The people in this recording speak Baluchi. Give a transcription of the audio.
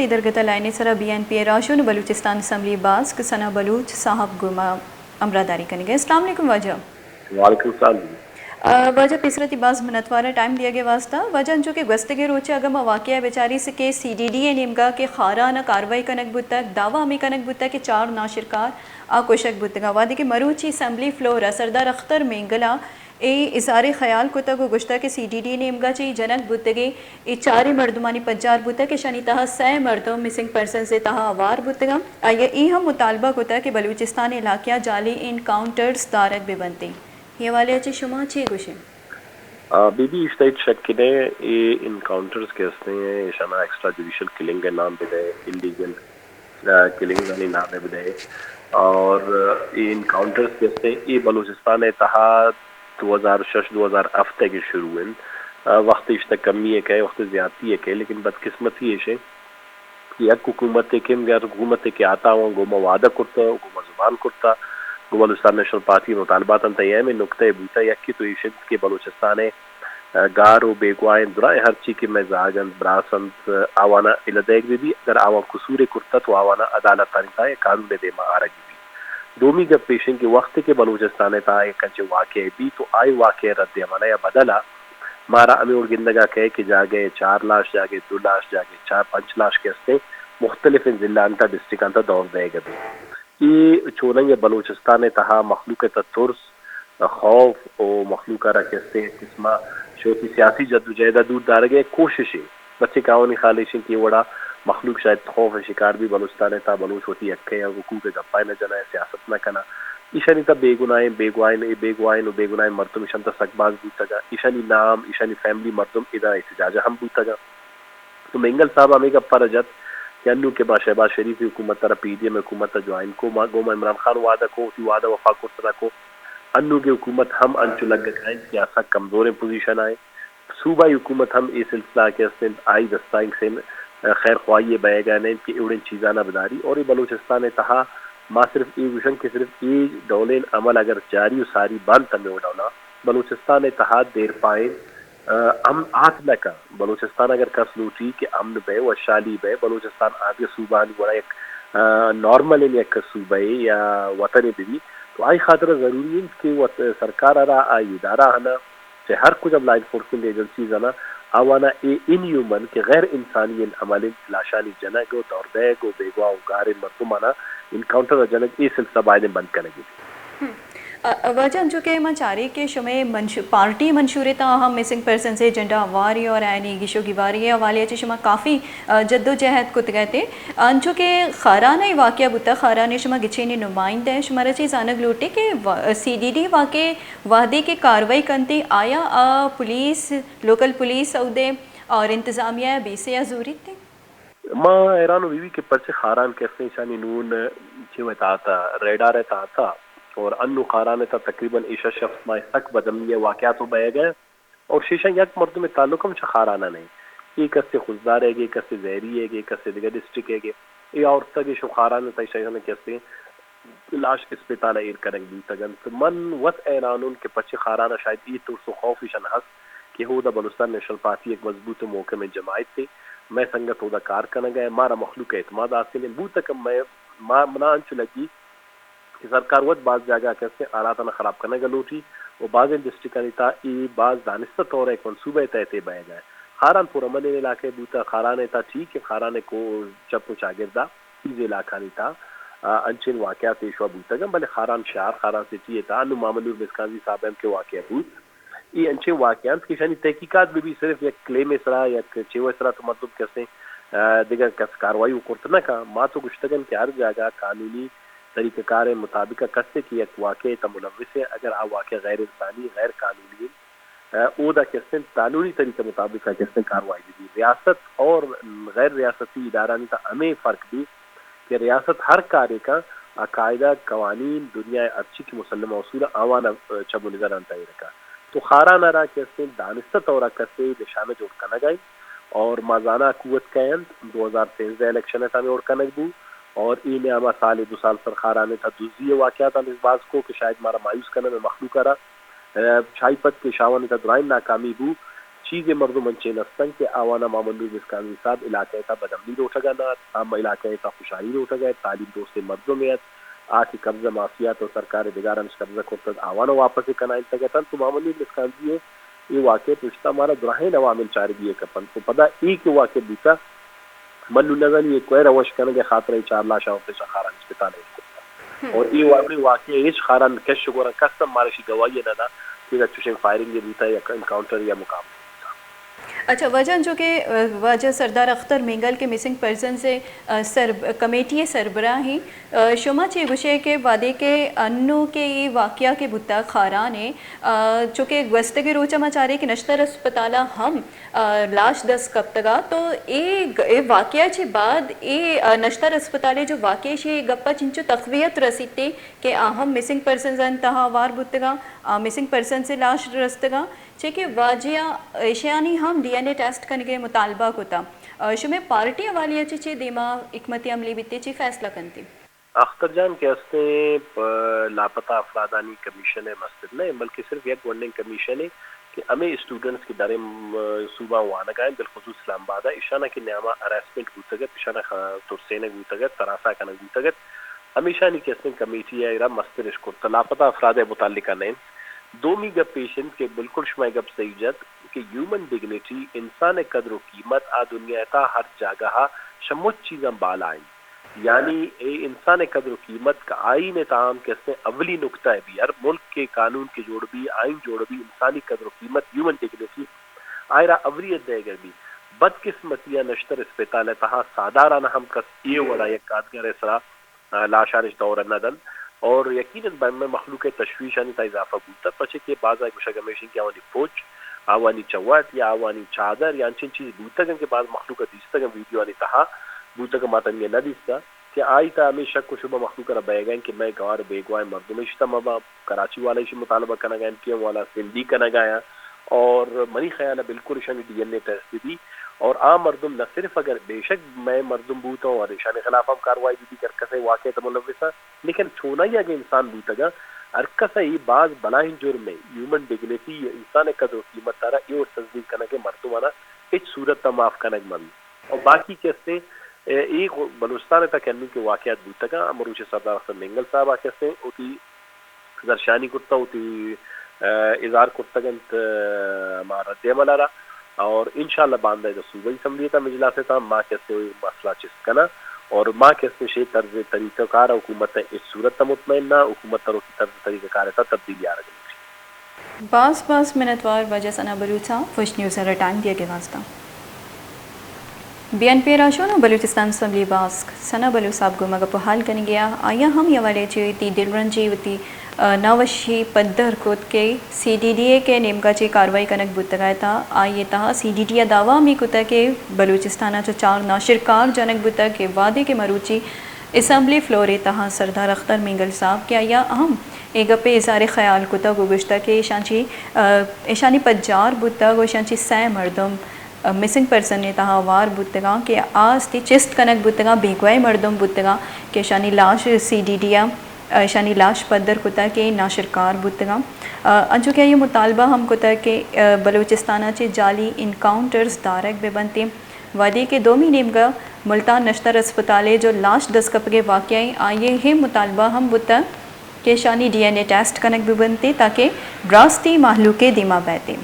درگت ءَ لائن ءِ سرا بی این پی ءِ راہشون بلوچستان اسمبلی باسک ثنا بلوچ صاحب گوں ما ہمراہداری کنگ ءَ۔ السلام علیکم واجہ۔ وعلیکم السلام۔ آ، واجہ، پیسرا تئی باز منتوار آں ٹائم دیگ ءِ واستہ۔ واجہ، انچو کہ گوستگیں روچ ءَ اگاں ما واقعہ ءَ بچاری سے کہ سی ڈی ڈی ءِ نیمگا کہ خاران ءَ کاروائی کنگ بوتگ، دعویٰ ہمے کنگ بوتگ کہ چار ناشرکار آ کشگ بوتگ آں۔ وہدے کہ مروچی اسمبلی فلور ءَ سردار اختر مینگل ءَ اے اظہار خیال کتگ ءُ گوشتگ کہ سی ڈی ڈی نیمگا چہ اے جنگ بوتگیں اے چاریں مردمانی پجار بوتگ کہ اشانی تہا سئے مردم مسنگ پرسنز ءِ تہا ہوار بوتگ انت۔ آئی ءَ اے ہم مطالبہ کتگ کہ بلوچستان علاقہ ءَ جعلی انکاؤنٹرز دارگ بہ بنت۔ اے حوالہ ءَ چہ شما چے گوش ئے؟ آ، بی بی، ایشی ءَ ہچ شک نہ ایں، اے انکاؤنٹرز کہ ہستیں، ایشانا ایکسٹرا جوڈیشل کلنگ ءِ نام بدئے، انلیگل، آ، کلنگانی نام ءَ بدئے۔ اور اے انکاؤنٹرز کہ ہستیں، اے بلوچستان ءِ تہا دو ہزار شش دو ہزار ہفت ءَ کہ شروع انت، آ، وقت ایشی ءَ کمی ءَ کئے، وقت زیادتی ءَ کئے، لیکن بدقسمتی ایش انت کہ یک حکومتے کہ، مگر حکومتے کہ آتاواں گوما وعدہ کرتہ، گوما زبان کرتہ، گوں بلوچستان نیشنل پارٹی ءِ مطالباتاں تہ اے ہمے نکتہ بوتہ، یکے تو ایش انت کہ بلوچستان ءِ، آ، گار ءُ بیگواہیں درائیں ہرچی کہ مئے زاگ انت، براس انت، آواناں الہ دئیگ بہ بی، اگر آواں قصورے کرتہ تو آواناں عدالتانی تہا یا قانون ءِ دیما آرگ بہ بی۔ دومی گپ ایش انت کہ وقتے کہ بلوچستان ءِ تہا یک انچیں واقعہ بی تو آئی واقعہ ءِ رد عمل ءَ یا بدل ءَ مارا ہمے وڑ گندگ ءَ کئے کہ جاگہے چار لاش، جاگہے دو لاش، جاگہے چار پنچ لاش کہ استیں، مختلفیں ضلعانی تہا، ڈسٹرکٹانی تہا دور دئیگ ءَ بی۔ اے چوناہا بلوچستان ءِ تہا مخلوق ءِ تہا ترس، خوف ءُ مخلوق ءَ را کہ استیں قسم ءَ شوتی سیاسی جدوجہد ءَ دور دارگ ءِ کوششے۔ بچے کہ آوانی خیال ایش انت کہ اے وڑا مخلوق شاید خوف ءِ شکار بی، بلوچستان ءِ تہا بلوچ وتی حق ءِ یا حقوق ءِ گپا نہ جناں، سیاست نہ کناں۔ ایشانی تہا بے گناہیں، بیگواہیں، اے بیگواہیں ءُ بے گناہیں مردم ایشانی تہا سک باز بوتگ ءُ ایشانی نام، ایشانی فیملی مردم ادا احتجاج ءَ ہم بوتگ ءُ۔ تو مینگل صاحب ءَ ہمے گپ ءَ را جت کہ انوں کہ ما شہباز شریف ءِ حکومت ءَ را، پی ڈی ایم ءِ حکومت ءَ جوائن کو، ما گوں عمران خان وعدہ کو، وتی وعدہ وفا کرت نہ کو۔ انوگیں حکومت ہم انچو لگگ ءَ انت کہ آ سک کمزوریں پوزیشن ءَ انت۔ صوبائی حکومت ہم اے سلسلہ کہ است انت، آئی دستا انت، خیر خواہی ءِ بئیگ ءَ نہ انت کہ اے وڑیں چیزاں ءَ بداری۔ اور اے بلوچستان ءِ تہا ما صرف اے گوشن کہ صرف اے ڈولیں عمل اگر جاری ءُ ساری بنت ہمے وڑ ڈولا، بلوچستان ءِ تہا دیرپائیں، آ، امن آت نہ کن۔ بلوچستان اگر کس لوٹی کہ امن بئے، وشحالی بئے، بلوچستان آدگہ صوبہانی وڑا یک، آ، نارملیں یک صوبہ ءِ یا وطنے بہ بی، تو آئی خاطر ءَ ضروری انت کہ وت-، سرکار ءَ را آئی ادارہ آناں چہ ہر کجام لا انفورسمنٹ ایجنسیز آناں، آواناں اے ان ہیومن کہ غیر انسانی عمل انت، لاشانی جنگ ءُ دور دئیگ ءُ بیگواہ ءُ گاریں مردماناں انکاؤنٹر ءُ جنگ، اے سلسلہ بایدیں بند کنگی بیت۔ ہم۔ ا-، واجہ، انچو کہ ما چاری کہ شمئے منش-، پارٹی منشور ءِ تہا ہم مسنگ پرسنز ءِ جھنڈا ہواری اور آیانی گیش ءُ گیواری ءِ حوالے ءَ چہ شما کافی، ا، جدوجہد کتگ ات۔ انچو کہ خاران ءَ اے واقعہ بوتگ، خاران ءِ شما گچینی نمائندہ ئے، شمارا چے زانگ لوٹی کہ وا-، سی ڈی ڈی واقعہ وہدے کہ کاروائی کنت، آیا آ پولیس، لوکل پولیس اودے اور انتظامیہ ءَ بیسے ءَ زوریت؟ ما حیران ءُ بہ بی کہ پرچے خاران کہ استیں ایشانی نون چے وت آتا، ریڈار ءِ تہا آتا، اور انوں خاران ءِ تہا تقریباً اے شش ہفت ماہ سک بدامنی ءِ واقعات ءُ بئیگ ءَ، اور شیشاں یک مردم ءِ تعلق ہم چہ خاران ءَ نہ انت۔ اے کسے خضدار ئیگ ءَ، کسے زہری ئیگ ءَ، کسے دگہ ڈسٹرکٹ ئیگ ءَ۔ اے آورتگ اش ءُ خاران ءِ تہا ایشانی کہ استیں لاش اسپتال ءَ ایر کنگ بوتگ انت۔ من وت حیران اوں کہ پرچے خاران ءَ شاید اے ترس ءُ خوف ایشان ہست کہ اودا بلوچستان نیشنل پارٹی یک مضبوط ءُ محکمیں جماعتے، مئے سنگت اودا کار کنگ ءَ، مارا مخلوق ءِ اعتماد حاصل انت۔ بوتگ کہ مئے، ما، منا انچو لگی کہ سرکار وت باز جاگہ کہ استیں حالاتاں خراب کنگ ءَ لوٹی ءُ بازیں ڈسٹرکٹانی تہا اے باز دانستہ طور ءَ یک منصوبہ ءِ تحت ءَ بئیگ ءَ۔ خاران پرامنیں علاقہ بوتگ، خاران ءِ تہا ٹھیک ہے، خاران ءِ کو-، چپ ءُ چاگرد ءَ چیزے علاقہانی تہا، آ، انچیں واقعات پیش وا بوتگ انت، بلے خاران شہر، خاران سٹی ءِ تہا انوں محمد نور مسکانزئی صاحب ءِ ہم کہ واقعہ بوت، اے انچیں واقعہ انت کہ ایشانی تحقیقات بہ بی، صرف یک کلیم ءِ سرا، یک چیو ءِ سرا تو مردم کسیں، آ، دگہ کس کاروائی ءَ کرت نہ کن۔ ما تو گوشتگ انت کہ ہر جاگہ قانونی طریقہ کار ءِ مطابق کسے کہ یک واقعہ ءِ تہا ملوث ہے، اگر آ واقعہ غیر انسانی، غیر قانونی انت، ء اودا کہ استیں قانونی طریقہ مطابق کہ استیں کاروائی بہ بی۔ ریاست اور غیر ریاستی ادارہانی تہا ہمے فرق بی کہ ریاست ہر کارے کن، آ قاعدہ، قوانین، دنیا ء ہرچی کہ مسلمہ اصول آوان ء چپ ء نظر انت ایرکا۔ تو خاران ء را کہ استیں دانستہ طور ء کسے نشانہ جوڑ کنگ ء انت اور ما زاناں قوت کئے انت، دو ہزار سیزدہ الیکشن ء تہا ہمے وڑ کنگ بو اور اے نیاما سال دو سال سر خاران ء تہا دزی ء واقعات ہم باز کو کہ شاید مارا مایوس کنن مخلوق ء را۔ ء چائی پد کہ شاوان ء تہا درائیں ناکامی بو، چ، چیزے مردم انچیں استن کہ آواناں محمد نور مسکانزئی صاحب علاقہ ءِ تہا بدامنی لوٹگ ءَ نہ ات، آ علاقہ ءِ تہا خوشحالی لوٹگ ءَ ات، تعلیم دوستیں مردمے ات، آ کہ قبضہ مافیا ات و سرکار ءِ ڈگار ہمیش قبضہ کرت ات، آواناں واپس ءَ کنائینتگ اتنت۔ تو محمد نور مسکانزئی ءِ اے واقعہ ءِ پشتا مارا دراہیں عوامل چارگی ءَ کپنت۔ و پدا اے کہ واقعہ بوتا، من نوں نزانی اے کوئر ءَ وش کنگ ءِ خاطر ءَ اے چار لاش آورت ءُ چہ خاران اسپتال ءَ ایر کرتا۔ اور اے وا-، اے واقعہ ہچ خاران کش ءُ گورا کس ہم مارا اشی گواہی ءَ نہ دا کہ ادا چوشیں فائرنگے بوتا یا انکاؤنٹر یا مقابلہ بوتا۔ اچھا، واجہ انچو کہ، آ، واجہ سردار اختر مینگل کہ مسنگ پرسنز ءِ، آ، سر-، کمیٹی ءِ سربراہ ایں، آ، شما چے گوشے کہ وہدے کہ انو کہ اے واقعہ کہ بوتا خاران ءَ، آ، چونکہ گوستگیں روچ ءَ ما چارے کہ نشتر اسپتال ءَ ہم، آ، لاش دست کپتگ ءَ، تو اے گ-، اے واقعہ چہ بعد اے، آ، نشتر اسپتال ءَ جو واقعہ، ایشی ءِ گپ ءَ چنچو تقویت رسیتے کہ آ ہم مسنگ پرسنز ءِ تہا ہوار بوتگ ءَ، آ مسنگ پرسنز ءِ لاش رستگ ءَ، چے کہ واجہ ءَ ایشانی ہم ڈی این اے ٹیسٹ کنگ ءِ مطالبہ کتا۔ آ، شمئے پارٹی ءِ حوالے ءَ چہ چے دیما حکمت عملی بیتے، چے فیصلہ کنتے؟ اختر جان کہ استیں، پ-، لاپتہ افرادانی کمیشن ءِ مستر نہ، بلکہ صرف یک گونڈیں کمیشنے کہ ہمے اسٹوڈنٹس کہ دریں، م-، صوبہ وانگ ءَ انت، بالخصوص اسلام آباد ءَ، ایشاناں کہ نیاما ہراسمنٹ بوتگ ات، ایشاناں خ-، ترسینگ بوتگ ات، تراسا کنگ بوتگ ات، ہمیشانی کہ استیں کمیٹی ءَ را مستر اش کرتہ، لاپتہ افراد ءِ متعلقہ نہ انت۔ دومی گپ ایش انت کہ بالکل شما اے گپ صحیح جت کہ ہیومن ڈگنیٹی، انسان ءِ قدر و قیمت، آ دنیا ءِ تہا ہر جاگہ ءَ شہ مچ چیزاں بالا انت۔ یعنی اے انسان ءِ قدر و قیمت کہ آئین ءِ تہا ہم کہ استیں اولی نکتہ ءَ بی، ہر ملک کہ قانون کہ جوڑ بی، آئین جوڑ بی، انسانی قدر و قیمت، ہیومن ڈگنیٹی، آئرا اولیت دئیگ ءَ بی۔ بدقسمتی ءَ نشتر اسپتال ءِ تہا ساہداران ءَ ہم کس اے وڑا یک آدگرے سرا آ، لاشانش دور نہ دنت۔ اور یقیناً مئے مخلوق ءِ تشویشانی تہا اضافہ بوتہ، پرچے کہ بازا گوشگ ہمیش انت کہ آوانی پوچ، آوانی چوٹ یا آوانی چادر یا انچیں چیز بوتگ انت کہ باز مخلوق ءَ دیستگ انت، ویڈیوانی تہا بوتگ انت، ما تنیگہ نہ دیستہ کہ آئی تہا ہمے شک و شبہ مخلوق ءَ را بئیگ ءَ انت کہ مئے گوار بیگواہیں مردم اش تہ مہ باں۔ کراچی والا ایشی مطالبہ کنگ ءَ انت، ایم کیو ایم والا سندھی کنگ ءَ انت، اور منی خیال ءَ بالکل ایشانی ڈی این اے ٹیسٹ بہ بی، اور آ مردم نہ صرف اگر بے شک مئے مردم بوتوں اور ایشانی خلاف ہم کاروائی بہ بی کہ ہر کس ءَ واقعہ تہ ملوث انت، لیکن چونائی اگہ انسان بوتگ انت، ہر کس ءَ اے باز بلاہیں جرمے، ہیومن ڈگنیٹی، انسان ءِ قدر و قیمت ءَ را اے وڑ تذلیل کنگ ءَ مردماں ہچ صورت ءَ معاف کنگ مہ بی۔ اور باقی کہ استیں، اے، اے خو-، بلوچستان ءِ تہا کہ انوں کہ واقعات بوتگ انت، ہمروچ سردار اختر مینگل صاحب ءَ کہ استیں وتی زرشانی کرتہ، وتی، آ، اظہار کرتگ انت، آ، ہما رد عمل ءَ را، اور انشاءاللہ باندا ادا صوبائی اسمبلی ءِ تہا مجلس ءِ تہا ما کہ استیں مسئلہ چست کناں، اور ما کہ استیں شے طرز طریقہ کار ءَ حکومت ءَ ہچ صورت ءَ مطمئن نہ، حکومت ءَ وتی طرز طریقہ کار ءِ تہا تبدیلی آرگ لوٹی۔ باز باز منتوار واجہ ثنا بلوچ صاحب، وش نیوز ءَ را ٹائم دیگ ءِ واسطہ۔ بی این پی ءِ راہشون ءُ بلوچستان اسمبلی ءِ باسک ثنا بلوچ صاحب گوں ما گپ ءُ ہال کنگ ءَ آں۔ آئی ءَ ہم اے حوالے ءَ چہ وتی دلرنجی، وتی، آ، ناوشی پدر کت کہ سی ڈی ڈی اے کہ نیمگ ءَ چہ کاروائی کنگ بوتگ ءَ، تہ آئی ءِ تہا سی ڈی ڈی اے ءَ دعویٰ ہمے کتگ کہ بلوچستان ءَ چہ چار ناشرکار جنگ بوتگ کہ وہدے کہ مروچی اسمبلی فلور ءِ تہا سردار اختر مینگل صاحب کہ آئی ءَ ہم اے گپ ءِ اظہار خیال کتگ ءُ گوشتگ کہ ایشاں چہ، آ، ایشانی پجار بوتگ ءُ ایشاں چہ سئے مردم، آ، مسنگ پرسن ءِ تہا ہوار بوتگاں کہ آ استی چست کنگ بوتگاں، بیگواہ مردم بوتگاں کہ ایشانی لاش سی ڈی ڈی ءَ، آ، ایشانی لاش پدر کتگ کہ ناشرکار بوتگاں۔ آ، انچو کہ آئی ءَ مطالبہ ہم کتگ کہ، آ، بلوچستان ءَ چہ جعلی انکاؤنٹرز دارگ بہ بنت۔ وہدے کہ دومی نیمگ ءَ ملتان نشتر اسپتال ءِ جو لاش دست کپگ ءِ واقعہ ءَ، آئی ءِ اے مطالبہ ہم بوتگ کہ ایشانی ڈی این اے ٹیسٹ کنگ بہ بنت تاکہ راستی مہلوک ءِ دیما بئیت۔